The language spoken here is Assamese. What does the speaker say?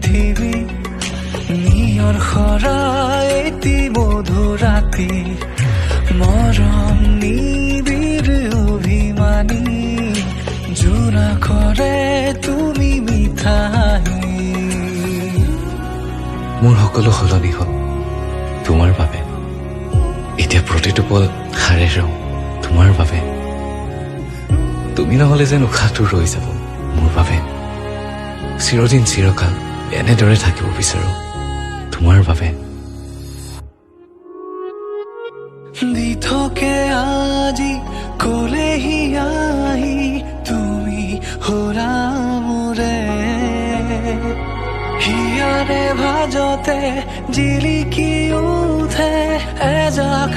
পৃথিৱী। নিয়ৰ সৰা এটি মধুৰ ৰাতি, মৰম নিবিড় অভিমানী, জোনাকৰে তুমি মিঠা হাঁহি। মোৰ সকলো সলনি হ'ল তোমাৰ বাবে। এতিয়া প্ৰতিটো পল সাৰে ৰওঁ তোমাৰ বাবে। তুমি নহ'লে যেন উশাহটো ৰৈ যাব মোৰ বাবে। চিৰদিন চিৰকাল এনেদৰে থাকিব বিচাৰো তোমাৰ বাবে। দিথকে আজি কলেহি আহি তুমি হলা মোৰে, হিয়াৰে ভাজতে জিলিকি উঠে এজাক।